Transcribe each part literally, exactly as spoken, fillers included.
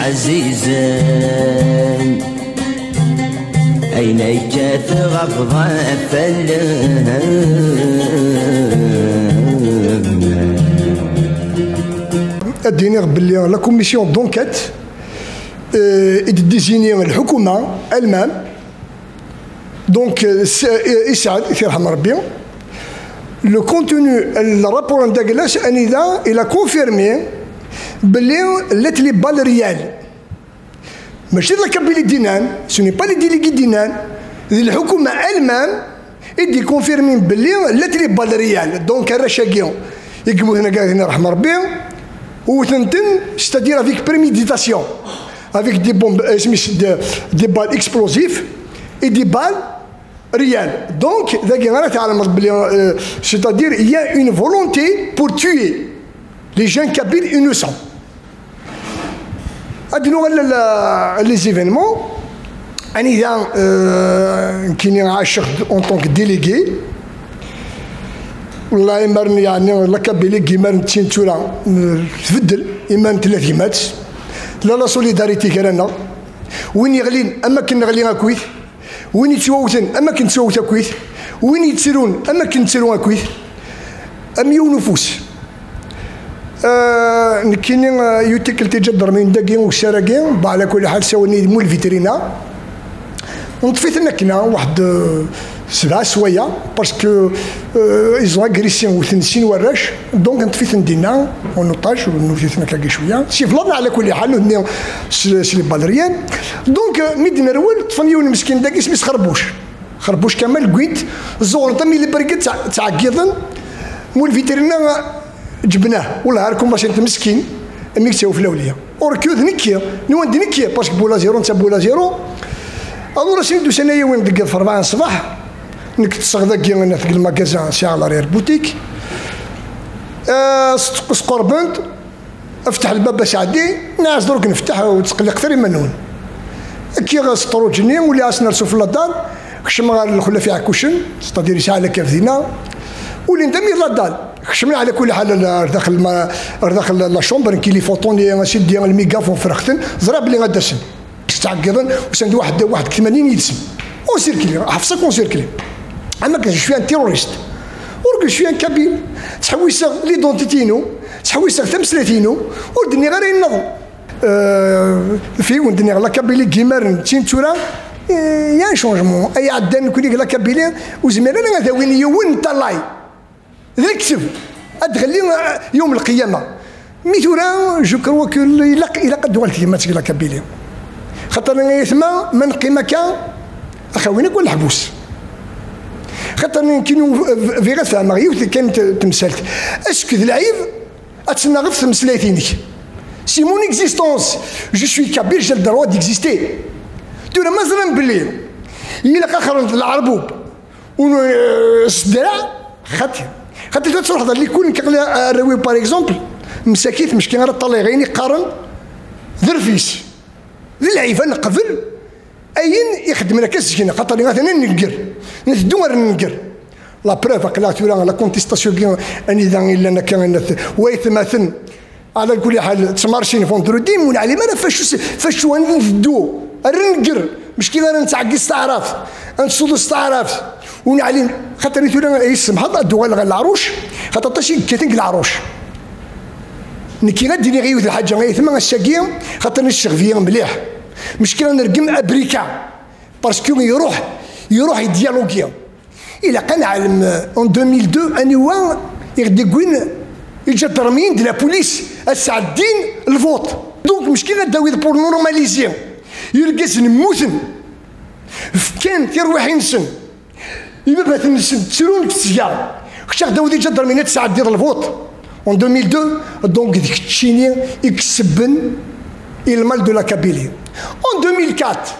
Ɛzizen, ayen ay kkateɣ ɣef ḍafallen. Ad d-iniɣ belli la commission d'enquête, euh, i d-désigner lḥukuma elle-même, donc, euh, s-, euh, Isɛad, i t-yerḥem Rebbi, le contenu, le rapport n Daglas, anida il a confirmé belli llant les balles réelles. Mačči d la Kabylie i d-yennan, ce n'est pas les délégués i d-yennan, d lḥukuma elle-même i d-ikonfirmin belli llant les balles réelles. Donc arrac-agi i yemmuten akka, ad t-yerḥem Rebbi, wten-ten, c'est-à-dire avec préméditation, avec des bombes, euh, isem-is, de, des balles explosives et des balles réelles. Donc dagi ara tɛelmeḍ belli, euh, c'est-à-dire il y a une volonté pour tuer les jeunes kabyles innocents. Ad nuɣal à la-, à les événements. Anida, euh, nekkini ɛaceɣ en tant que délégué. Wallahi, imaren, yeɛni, la Kabylie, imaren d tin tura, euh, tbeddel, imaren tella tegmat, tella la solidarité gar-aneɣ. Win yeɣlin, am akken neɣli akkit. Win yettwawten, am akken nettwawt akkit. Win yettrun, am akken nettru akkit. Am yiwen ufus. Euh, nekkini, euh, yiwet tikkelt iǧadermin dagi, ukessar-agi, bah, ɛla kulli ḥal, sawlen-iyi-d mul vitrina. Neṭṭef-iten akken, waḥed, euh, sebɛa sswayeɛ, parce que, euh, ils ont agressé, wten sin warrac, donc neṭṭef-iten dinna, en otage, newwet-iten akka cwiya. Si vladna, ɛla kulli ḥal, nutni s, s les balles réelles. Donc, euh, mi d-nerwel, ṭṭfen yiwen meskin dagi, isem-is Xerbuc. Xerbuc Kamal, wwin-t, ẓuɣren-t am les brigades, ttɛeggiḍen, mul vitrina, ǧebnah, wallah, ar kumasin meskin, mi yettawi fell-awen. Or que d nekki, nwan d nekki, parce que Boulaziro, netta Boulaziro. Alors, ass-nni d-usan ad yi-awin deg rebɛa n ṣṣbeḥ, nekk ṭṭseɣ dagi, deg lmagazin, sɛiɣ l'arrière boutique. Euh, s-, squrben-d, ftḥ lbab a Saɛdi, nniɣ-as: "Druk nefteḥ, ur ttqelliqet ara iman-nwen." Kkiɣ s ṭṭruǧ-nni, uliɣ-as nersu fell-aḍal, kecmeɣ ɣer lxellaf iɛekkucen, c'est-à-dire yesɛa la cave dinna, ulin-d am laḍal. Kecmen ɛla kulli ḥal ar daxel ma-, ar daxel la chambre, nekki les photos-nni, CD, lmigafon, ferɣ-ten, ẓriɣ belli ad d-asen. Ttɛeggiḍen, usan-d waḥed, waḥed tmanyin yid-sen. On circuit, ḥefṣeɣ on circuit. Am akken je suis un terroriste. Ur que je suis un kabyle. Ttḥewwiseɣ l'identité-inu, ttḥewwiseɣ tameslayt-inu, ur d-nniɣ ara ayen nniḍen. Euh, fi wen-d-nniɣ la Kabylie n yimaren d tin tura, euh, y a un changement. Ay iɛeddan nekkni deg la Kabylie, ur zmiren ara ad awin yiwen n talay. D lekteb. Ad d-ɣelli, uh, yawm lqiyama. Mi tura, je crois que ilaq, ilaq ad d-tuɣal tyemmat seg la Kabylie. Xaṭer ay aytma, ma neqqim akka, axawin akk leḥbus. Xaṭer nekkini, uh, bɣiɣ ad fehmeɣ yiwet kan t-, temsalt. Est-ce que d lɛib ad tennaɣeḍ tameslayt-inek? C'est mon existence. Je suis kabyle, j'ai le droit d'exister. Tura ma ẓran belli ilaq ad xerren d leɛrbub, unu, eh, s ddreɛ, xaṭi. Xaṭi, tu ad truḥeḍ ar likul, nekk aql-i arraw-iw, par exemple, msakit, meckin ara ṭṭalayeɣ ayen i qqaren d rfis. D lɛib ad neqbel ayen i xeddmen akka seg-neɣ, xaṭer atan ad nenger. Nteddu ar nenger. La preuve, aql-aɣ tura, la contestation-agi, anida i llan akka, wa aytmaten, Ɛla kulli ḥal, ttmarcin vendredi, ur neɛlim ara f acu s-, f acu ara nteddu, ara nenger, meckin ara nettɛeggiz s taɛrabt, ad nsuḍu s taɛrabt, ur neɛlim, xaṭer i tura, ay tsemḥeḍ, ad d-uɣaleɣ ɣer leɛruc, xaṭer aṭas i yekkaten deg leɛruc. Nekki ad d-iniɣ yiwet lḥaǧa, ay aytma, ass-agi, xaṭer nesseɣbi mliḥ. Meckin ad nergem abrika, parce que iruḥ, iruḥ idyalogi. Ilaq ad neɛlem, euh, en deux mille deux, aniwa i ɣ-d-iwwin iǧadarmiyen d la police ad sɛeddin lvot. Donc, meckin ad d-tawiḍ pour normaliser. Irgazen mmuten, fkan tirwiḥin-nsen, ibabaten-nsen ttrun deg tesga. Kečč ad d-tawiḍ iǧadarmiyen ad sɛeddiḍ lvot. En deux mille deux, donc, d keččini i isebben i le mal de la Kabylie. En deux mille quatre,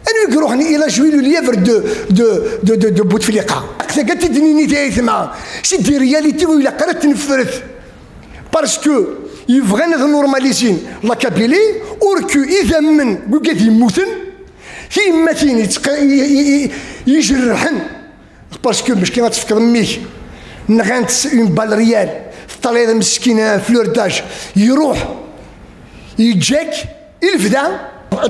Anwa i iruḥen ila jouer le lièvre de, de, de, de, de Bouteflika? Taga t-id-nini di aytma, c'est des réalités ur ilaq ara ad t-nefret. Parce que yebɣan ad normalisin la Kabylie, or que idammen n wigad yemmuten, tiyemmatin yettq-, i, i, i, ijerrḥen. Parce que meckin ad tefkeḍ mmi-k, nɣant une balle réelle, teṭṭalayeḍ meskin, un fleur d'âge, iruḥ, yeǧǧa-k, Il vient,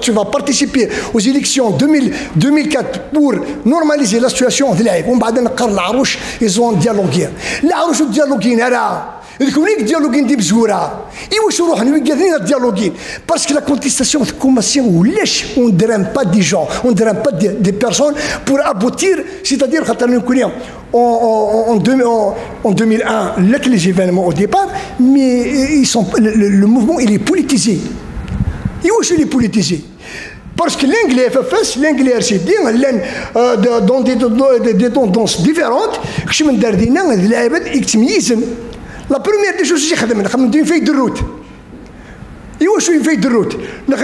tu vas participer aux élections deux mille, deux mille quatre pour normaliser la situation de l'Aïf. On va dire, les Arouches, ils ont dialogué. Les Arouches ont dialogué, nara. Ils ont dialogué, ils ont dialogué. Parce que la contestation commence, on ne draine pas des gens, on ne draine pas des, des personnes pour aboutir, c'est-à-dire, en, en, en, en deux mille un, les événements au départ, mais ils sont, le, le, le mouvement, il est politisé. Il est politisé. Parce que l'anglais F F S, l'anglais R C D, euh, dans des, des, des, tendances différentes, je me dis, la première des choses, c'est une feuille de route. Et où je suis une feuille de route. La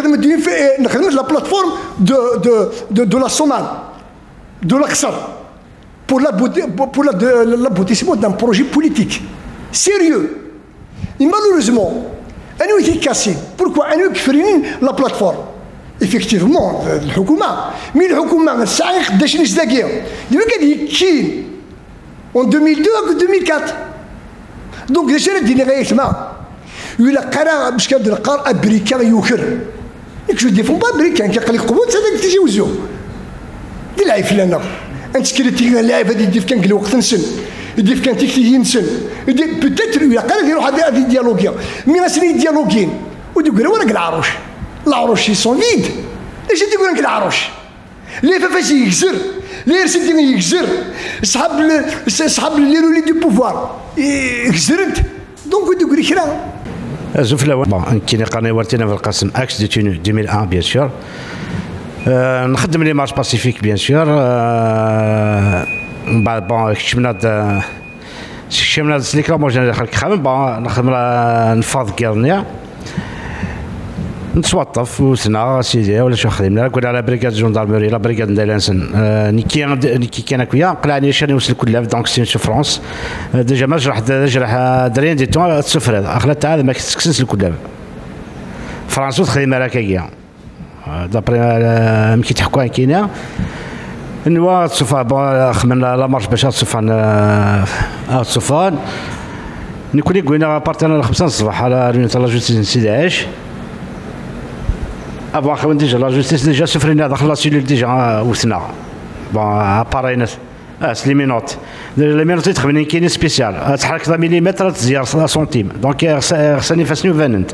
plateforme de, de, de, de la Somal, de l'Aksar, pour l'aboutissement d'un projet politique sérieux. Et malheureusement, elle nous est cassée. Pourquoi elle nous fait la plateforme? Effectivement, le Hukuma. Mais le Hukuma, ça a été décidé en deux mille deux à deux mille quatre. Donc, déjà, il y a des règlements. Il a un briquet, il y a un briquet. Et que je ne défends pas Britain, qui a les combats, c'est avec Tizi Ouzou. Il a fait l'année. Un secrétaire, il a fait des défenses, il a fait des défenses. Peut-être, il a fait des dialogues. Mais là, c'est des dialogues. Ou du gros, la roche. La roche, ils sont vides. Et j'ai dit, la roche. Les F F S يجزر, les R C D يجزر, صحاب les relais du pouvoir يجزرنت. Donc, du gros, là. Azul fell-awen. Bon, nekkini qqaren-iyi Wertina Belqasem, ex-détenu deux mille un, bien sûr. Euh, nxeddem les marches pacifiques, bien sûr. Euh, mbeɛd, bon, kecmna-d, euh, kecmna-d s les lacrymogènes daxel n yexxamen, bon, nxeddem la, neffeɣ deg yiḍ-nni. Nettwaṭṭef, wten-aɣ, sidi, ulac ur xdimen ara. Ggulleɣ la brigade gendarmerie, la brigade n Dayla-nsen. Euh, nekki, nekki kan akk-ya, qelɛen-iyi ccan-iw s lkullab, donc c'est une souffrance. Euh, déjà, ma jreḥ, d ajreḥ, euh, d rien du tout, ad tessufreḍ. Axla tɛad, ma k-ttekksen s lkullab. Fransa ur texdim ara akkagi. Euh, d'après, euh, amek i tḥekku akkini. Nwa ad tṣufan, bon, xedmen la, la marche bac ad tṣufan, euh, ad tṣufan. Nekkni wwin-aɣ aparti n lxemsa n ṣṣbeḥ, à la, l'unité de la justice n Sidi Ɛic. Avant xewen déjà la justice, déjà sufrin-aɣ daxel la cellule, déjà, euh, wten-aɣ. Bon, appareil-net. Ah, s les minottes. Les minottes i txedmen nekkini spécial. Ad tḥerkeḍ amillimètre, ad tezyeṛ s centime. Donc, euh, xsan, euh, xsan ifassen-iw banen-d.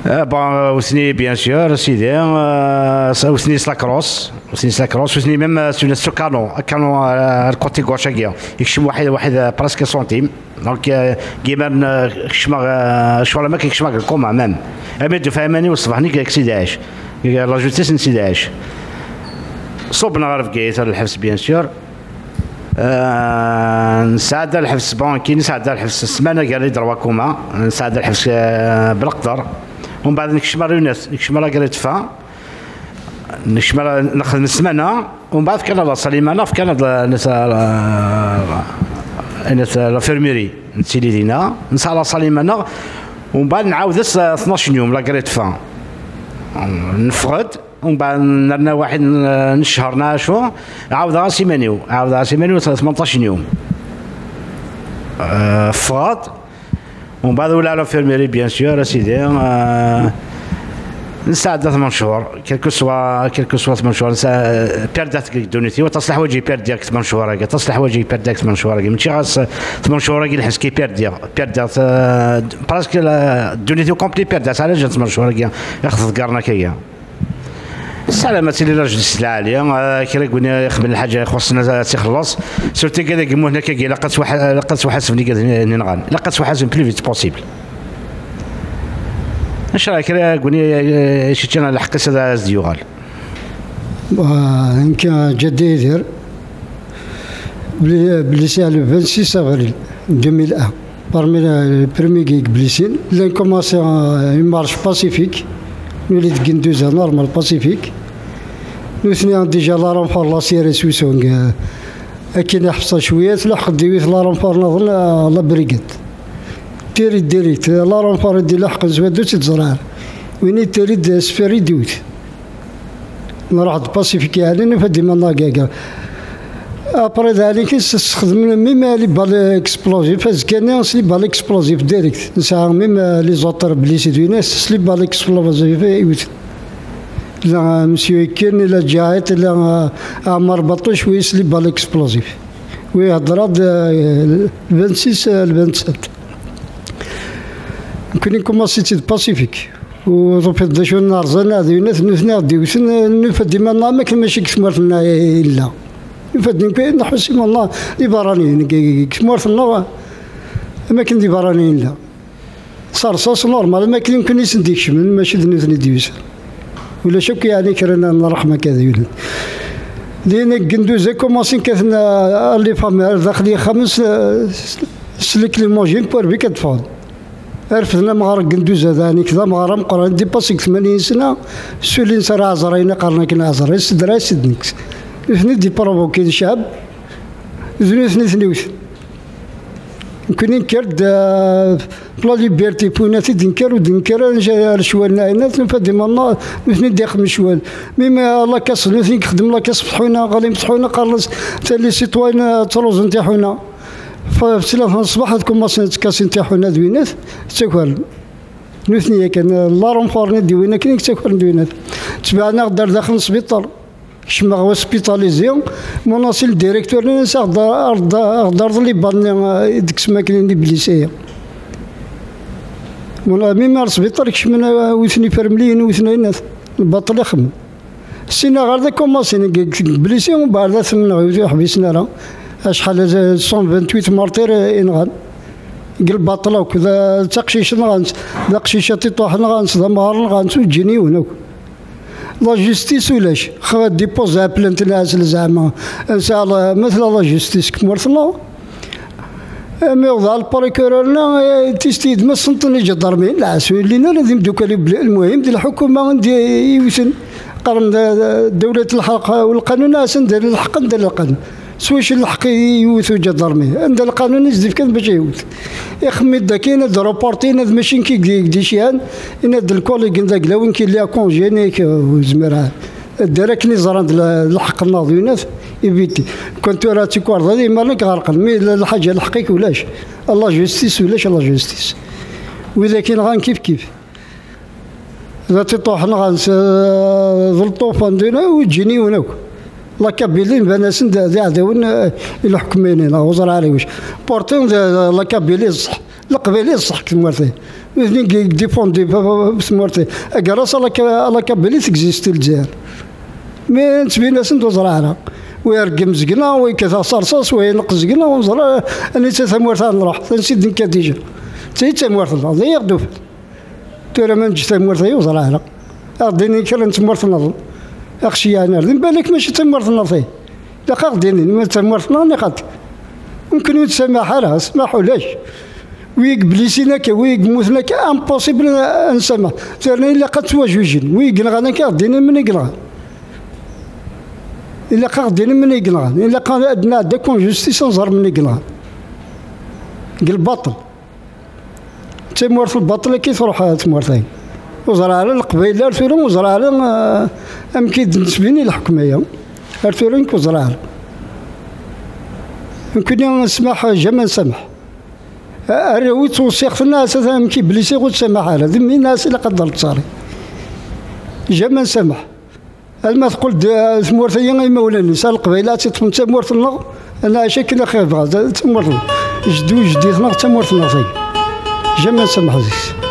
Euh, bon, euh, wten-iyi, bien sûr, sidi, euh, wten-iyi s la crosse. Wten-iyi s la crosse, wten-iyi même, euh, s une, s le canon, un canon, euh, le côté gauche-agi. Yekcem waḥid, waḥid, euh, presque centime. Donc, euh, deg yiman, euh, kecmeɣ, euh, ccɣel am akken kecmeɣ deg le coma même. Armi d-ufiɣ iman-iw ṣṣbeḥ-nni deg Sidi Ɛic. Deg la justice n Sidi Ɛic. Ṣubben ɣer Bgayet, ar lḥebs, bien sûr. Euh, nesɛedda lḥebs, bon, nekkini nesɛedda lḥebs ssmana gar les droits communs, nesɛedda lḥebs, euh, beleqder. Umbeɛd nekcem ar l'unité, nekcem ar la grade fin. Nekcem ara nexdem ssmana, umbeɛd fkan-aɣ la salle iman-aɣ, fkan-aɣ la, la, la, la, l'infirmerie, nettili dina, nesɛa la salle iman-aɣ, umbeɛd nɛawed-as, euh, tnac n yum, la grade fin. Neffeɣ-d, umbeɛd nerna waḥid n, n ccher neɣ acu, ɛawdeɣ-as iman-iw, ɛawdeɣ-as iman-iw tmenṭac n yum. Euh, ffɣeɣ-d, Umbeɛd ula l'infirmerie, bien sûr, a sidi, euh, nesɛedda tmencuṛ, quel que soit, quel que soit tmencuṛ, nesɛa, euh, perdat deg ddunit-iw, aṭas leḥwayeǧ i perdiɣ deg tmencuṛ-agi, aṭas leḥwayeǧ i perdiɣ deg tmencuṛ-agi, mačči ɣas tmencuṛ-agi lḥess i perdiɣ, perdiɣ, euh, presque la, ddunit-iw complet perdiɣ, s ɛlaǧ n tmencuṛ-agi, i ɣ-tḍeggren akka-ya. Ssarameɣ ad tili la justice lɛali, euh, kra n win ixedmen lḥaǧa ixuṣṣen ad tt-ixelleṣ. Surtout igad i yemmuten akkagi, ilaq ad ttwaḥ-, ilaq ad ttwaḥasben igad-nni nɣan. Ilaq ad ttwaḥasben plus vite possible. Ncallah kra n win i, i, i s-yeččan lḥeqq-is ad as-d-yuɣal. Nekk, Ǧadda Yidir, bli-, blessé le vingt-six avril deux mille un. Parmi les premiers qui blessés, ils ont commencé une marche pacifique. Nous, les Guindouza, normal, pacifique. Nous, nous avons déjà la renfort, la C R S huit cents, euh, akken iḥṣa cwiya, tlaḥqeḍ yiwet la renfort, la, la brigade. Tiri direct, la renfort, di laḥqen s waddu, si tzrar. Wini tiri d sferi diwt. Nruḥ-d pacifique, yeɛni, nufa-d iman-nneɣ gaga. Après, daɣen i s-sxedmen même les balles explosives, azekka-nni s les balles explosives direct. Nesɛa même les autres blessés d winna s les balles explosives i wten. La monsieur Eken, la Djaït, la Amar Batouch, oui, s les balles explosives. Oui, hedra-d, euh, vingt-six, euh, le vingt-sept. Nekkni commencé-tt-id pacifique. Ur tufiḍ d acu n rẓan, ad yunat nutni ad d-iwten, nufa-d iman-nneɣ am akken mačči deg tmurt-nneɣ yella. Nufa-d nekk nḥus iman-nneɣ d iberraniyen deg, deg tmurt-nneɣ, am akken d iberraniyen la. S rrṣaṣ normal, am akken nekkni i sen-d-ikecmen, mačči d nutni d-yusan. Ulac akk yeɛni kra n, n ṛṛeḥma akka d yulin. Din deg Genduza commencé kkaten, euh, les femmes ar daxel yexxamen s, s, s les lacrymogènes pour bik ad ffɣen. Refden amɣar n Genduza, daɣen d amɣar ameqqran, dépassé deg tmanyin sna, sulin s ara ɛezrayen, qqaren akken ɛezrayen, s ddreɛ-is i d-nekkes. Nutni d-iprovoquer ccɛeb, d nutni i ten-iwten. Nekkni nekker-d, euh, pour la liberté, f winna i d-nekker, ur d-nekker ara nec-, ar ccwal n ɛinat, nufa-d iman-nneɣ, nutni d-ixdem ccwal. Même, euh, la casse, nutni ixdem la casse f tḥuna, ɣalin f tḥuna, qqaren-as, les citoyens, euh, ttruẓen tiḥuna. F, f tlata n ṣṣbeḥ ad kumaṣen ad tkasin tiḥuna d winat, ttakaren. Nutni yakan, la renfort-nni d winna akken i yettakaren d winat. Ttbaɛen-aɣ-d ar daxel n sbiṭar. Kecmeɣ hospitalisé, mon ancien directeur-nni, aɣ-d-, aɣ-d-, aɣ-d-terḍel ibaḍ-nni, eh, i d-tekkes makken i blessés. Mon, même ar sbiṭar kecmen, eh, wten ifermliyen, wten ayen, lbaṭel ixemmem. Sina ɣer da commencé, deg, deg blessé, umbeɛd ad ten-nɣ, ur ḥbisen ara. Acḥal, eh, cent vingt-huit martyrs, eh, i nɣan. Deg lbaṭel akk, d, d taqcict nɣan-tt, d aqcic aṭiṭuḥ nɣan-tt, d amɣar nɣan-tt, ur ǧǧin yiwen akk. La justice ulac. Xawa dépose la plainte n Ɛsel zeɛma. Nesɛa la, ma tella la justice deg tmurt-nneɣ. Imi uḍeɛ le procureur-nni, eh, tisti d ma senṭen iǧadarmiyen, lɛas ur llin ara d imdukal, lmuhim d lḥukuma anda i iwten. Qqaren d, d, dawlat lḥeqq u lqanun, asen d lḥeqq, anda lqanun. S wacu lḥeqq i yiwet uǧadarmi? Anda lqanun i s-d-ifkan bac yiwet? Ixemmem-d akken ad reportin, ad mačči nekk i d-, i d-iceyɛen, yenna-d lkolig n daglawen ki lliɣ congé, nek ur zmireɣ. Ddar akken i ẓran d la-, lḥeqq-nneɣ d winat, éviter. Kan tura d tikerḍa, d iman-ik ɣerqen, mi la-, lḥaǧa lḥeqq-ik ulac. La justice ulac, la justice. Widak i nɣan kif kif. D aṭiṭuḥ nɣan s, d lṭufan dinna, ur ǧǧin yiwen akk. La Kabylie nban-asen d, d iɛdawen, eh, i lḥukm-nni, neɣ ur ẓriɣ ara wac. Pourtant d, d la Kabylie ṣṣeḥ. Leqbayel i ṣṣeḥ deg tmurt-a. Nutni i défendre f, f, f tmurt-a. Grâce à la Ka-, à la Kabylie teɣzif Lezzayer. Mi nettbin-asen-d ur ẓriɣ ara. Wa ireggem seg-neɣ, wa yekkat-aɣ s rrṣaṣ, wa ineqq seg-neɣ, ur neẓri ara anita tamurt ara nruḥ. Tansi d-nekka déjà. D tayi d tamurt-nneɣ, d ayi i ɣ-d-ufan. Tura ma neǧǧ tamurt-agi ur ẓriɣ ara. Ad ɣ-d-inin kra n tmurt nniḍen. Aqci yeɛni ar din, balak mačči d tamurt-nneɣ tayi. Ilaq ad ɣ-d-inin ma d tamurt-nneɣ neɣ xaṭi. Mumkin ur nettsemmaḥ ara, ssmaḥ ulac. Wi yeblisin akka, wi yemmuten akka, impossible ad nsammaḥ. Terna ilaq ad ttwajujen. Wi yenɣan akka, ad ɣ-d-inin mani yenɣan. Ilaq ad ɣ-d-inin mani yenɣan. Ilaq ad nɛeddi akk en justice, ad nẓer mani yenɣan. Deg lbaṭel. D tamurt n lbaṭel akka i truḥ tmurt-agi. Ur ẓriɣ ara Leqbayel ar tura, ur ẓriɣ ara, eh, amek i d-nettbini lḥekm-aya. Ar tura nekk ur ẓriɣ ara. Nekkni ssmaḥ, jamais nsameḥ. Arraw-iw ttweṣṣiɣ-ten, as ata amek i blisiɣ ur ttsameḥ ara. D mmi-nneɣ as ilaq ad d-rettṣari. Jamais nsameḥ. Alma teqqel-d, eh, tmurt-agi i imawlan-is, a Leqbayel ad tt-iṭṭfen d tamurt-nneɣ, ad nɛic akken axir bɣa, d tamurt-nneɣ. Jeddi u jeddi-tneɣ d tamurt-nneɣ tagi. Jamais nsameḥ deg-s.